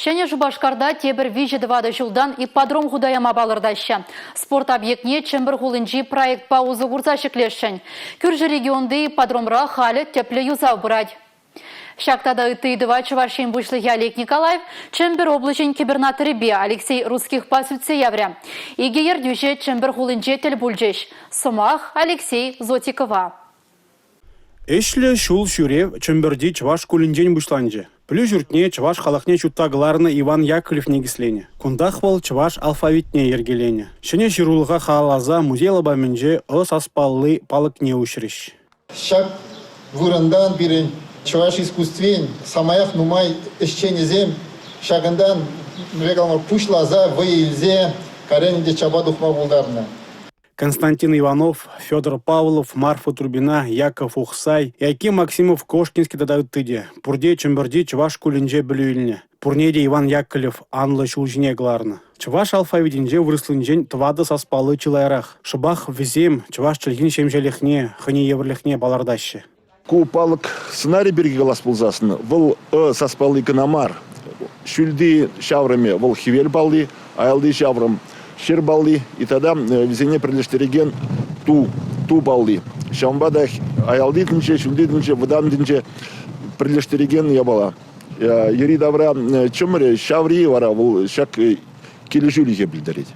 Ҫӗнӗ Шупашкарта тепӗр виҫӗ-тӑватӑ ҫултан ипподром хута яма палӑртаҫҫӗ. Спорт объектне Чӗмпӗр хулинчи проектпа усӑ курса ҫӗклесшӗн. Кӳршӗ регионти ипподромра халӗ тӗплӗ юсав пырать. Ҫак тата ытти ыйтӑва Чӑваш Ен Пуҫлӑхӗ Олег Николаев Чӗмпӗр облаҫӗн кӗпӗрнаторӗпе Алексей Русскихпа сӳтсе яврӗ. Икӗ ертӳҫӗ Чӗмпӗр хулинче тӗл пулчӗҫ. Сӑмах Алексей Зотикова. Ӗҫлӗ ҫул ҫӳрев Чӗмпӗрти чӑваш шкулӗнчен пуҫланчӗ. Пӗлӳ ҫуртне чӑваш халӑхне ҫутта кӑларнӑ Иван Яковлев никӗсленӗ. Кунтах вӑл чӑваш алфавитне йӗркеленӗ. Ҫӗнӗ ҫырулӑха халалласа музей лапамӗнче Ӑ саспалли палӑкне уҫрӗҫ. Ҫак вырӑнтан пирӗн чӑваш искусствин самаях нумай ӗҫченӗсем ҫакӑнтан пуҫласа вӑй илсе кайран ӗнтӗ чапа тухма пултарнӑ. Константин Иванов, Федор Павлов, Марфа Турбина, Яков Ухсай, Яким Максимов Кошкинский тата ытти те пурте Чӗмпӗрти чӑваш шкулӗнче пӗлӳ илнӗ. Пурне те Иван Яковлев анлӑ ҫул ҫине кӑларнӑ. Чӑваш алфавитӗнче вырӑслинчен тӑватӑ саспалли чылайрах. Шӑпах вӗсем чӑваш чӗлхин ҫемҫелӗхне, хӑйне евӗрлӗхне палӑртаҫҫӗ. Ку палӑк сценари пирки калас пулсассӑн, вӑл «ӑ» саспалли кӑна мар. Ҫӳлти ҫаврӑмӗ вӑл хӗвел палли, аялти ҫаврӑм ҫӗр палли и тата вӗсене пӗрлештерекен ту, ту палли. Ҫавӑнпа та аялти тӗнче, ҫӳлти тӗнче, вӑтам тӗнче пӗрлештерекен япала. Йӗри-тавра чӑмӑрӗ ҫаври вара вӑл ҫак килӗшӳлӗхе пӗлтерет.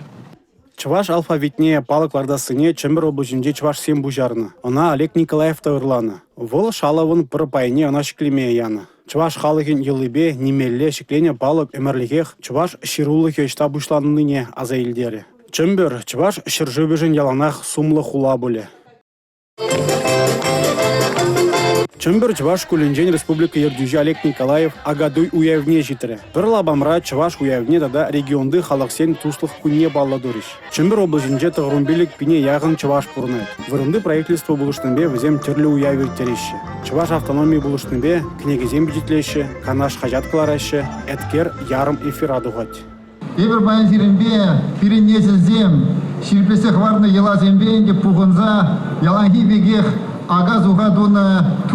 Чӑваш алфавитне палӑк лартассине Чӗмпӗр облаҫӗнчи чӑвашсем пуҫарнӑ. Ӑна Олег Николаев та ырланӑ. Вӑл шалӑвӑн пӗр пайне ӑна ҫӗклеме янӑ. Чӑваш халӑхӗн йӑлипе нимелле ҫӗкленӗ палӑк ӗмӗрлӗхех чӑваш ҫырулӑхӗ ӑҫта пуҫланнине аса илтерӗ. Чӗмпӗр Чӑваш ҫӗршывӗшӗн яланах сумлӑ хула пулӗ. Чӗмпӗр чӑваш шкулӗнчен республика ертӳҫи Олег Николаев Акатуй уявне ҫитрӗ. Пӗр лапамра чӑваш уявне тата регионти халӑхсен туслӑх кунне паллӑ турӗҫ. Чӗмпӗр облаҫӗнче 95 пине яхӑн чӑваш пурӑнать. Вырӑнти правительство пулӑшнипе вӗсем тӗрлӗ уяв ирттереҫҫӗ. Чӑваш автономийӗ пулӑшнипе кӗнекесем пичетлеҫҫӗ, Канаш хаҫат кӑлараҫҫӗ, Эткер ярӑм эфира тухать. Эпир паян сирӗнпе, пирӗн несӗлсем ҫирӗплетсе хӑварнӑ йӑласемпе ӗнтӗ пухӑнса яланхи пекех ака-суха тунӑ,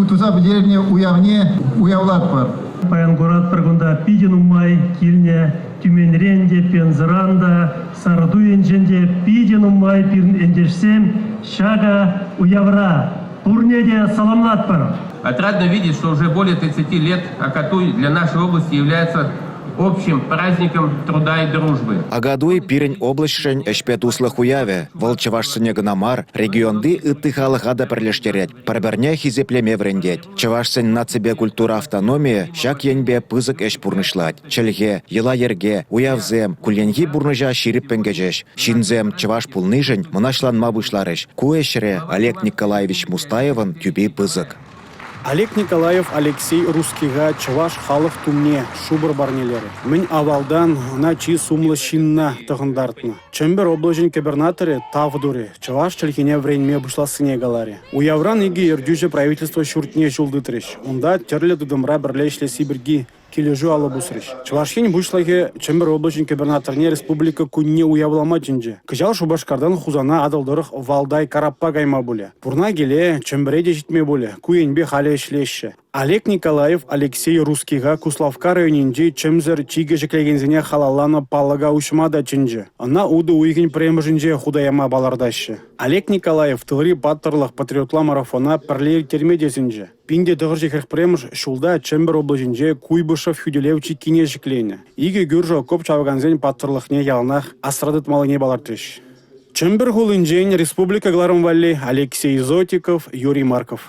туса пӗтернӗ уявне уявлатпӑр. Паян куратпӑр кунта питӗ нумай килнӗ Тюменьрен те, Пензӑран та, Сарӑту енчен те питӗ нумай пирӗн ентешсем ҫакӑ уявра. Пурне те саламлатпӑр! Отрадно видеть, что уже более 30 лет Акатуй для нашей области является общим праздником труда и дружбы. Акатуй пирӗн облаҫшӗн ӗҫпе туслӑх уявӗ. Вӑл чӑвашсене кӑна мар, регионти ытти халӑха та пӗрлештерет, пӗр-пӗрне хисеплеме вӗрентет. Чӑвашсен наципе культура автономийӗ ҫак енпе пысӑк ӗҫ пурнӑҫлать. Чӗлхе, йӑла-йӗрке, уявсем кулленхи пурнӑҫа ҫирӗппӗн кӗчӗҫ. Ҫынсем чӑваш пулнишӗн мӑнаҫланма пуҫларӗҫ. Ку ӗҫре Олег Николаевич Мустаевӑн тӳпи пысӑк. Олег Николаев Алексей Русскиха чӑваш халӑх тумне шупӑр парнелерӗ. Мӗн авалтан ӑна чи сумлӑ ҫынна тӑхӑнтартнӑ. Чӗмпӗр облаҫӗн кӗпӗрнаторӗ тав турӗ, чӑваш чӗлхине вӗренме пуҫлассине каларӗ. Уявран икӗ ертӳҫӗ правительство ҫуртне ҫул тытрӗҫ. Унта тӗрлӗ тытӑмра пӗрле ӗҫлесси пирки Килӗшӳ алӑ пусрӗҫ. Чӑваш Ен Пуҫлӑхӗ Чӗмпӗр облаҫӗн кӗпӗрнаторне Республика кунне уявлама чӗнчӗ. Кӑҫал Шупашкартан Хусана Атӑл тӑрӑх Валдай караппа кайма пулӗ. Пурна киле Чӗмпӗре те ҫитме пулӗ. Ку енпе халӗ ӗҫлеҫҫӗ. Олег Николаев Алексей Русскиха Куславкка районӗнчи чӗмсӗр чикӗ ҫӗклекенсене халалланӑ палӑка уҫма та чӗнчӗ. Ӑна утӑ уйӑхӗн пӗрремӗшӗнче хута яма палӑртаҫҫӗ. Олег Николаев тылри паттӑрлӑх патриотла марафона пӗрле ирттерме те сӗнчӗ. 1941 ҫулта Чӗмпӗр облаҫӗнче Куйбышев хӳтӗлев чиккине ҫӗкленӗ. Икӗ кӳршӗ окоп чавакансен паттӑрлӑхне яланах асра тытмаллине палӑртрӗҫ. Чӗмпӗр хулинчен республика кӑларӑм валли Алексей Зотиков, Юрий Марков.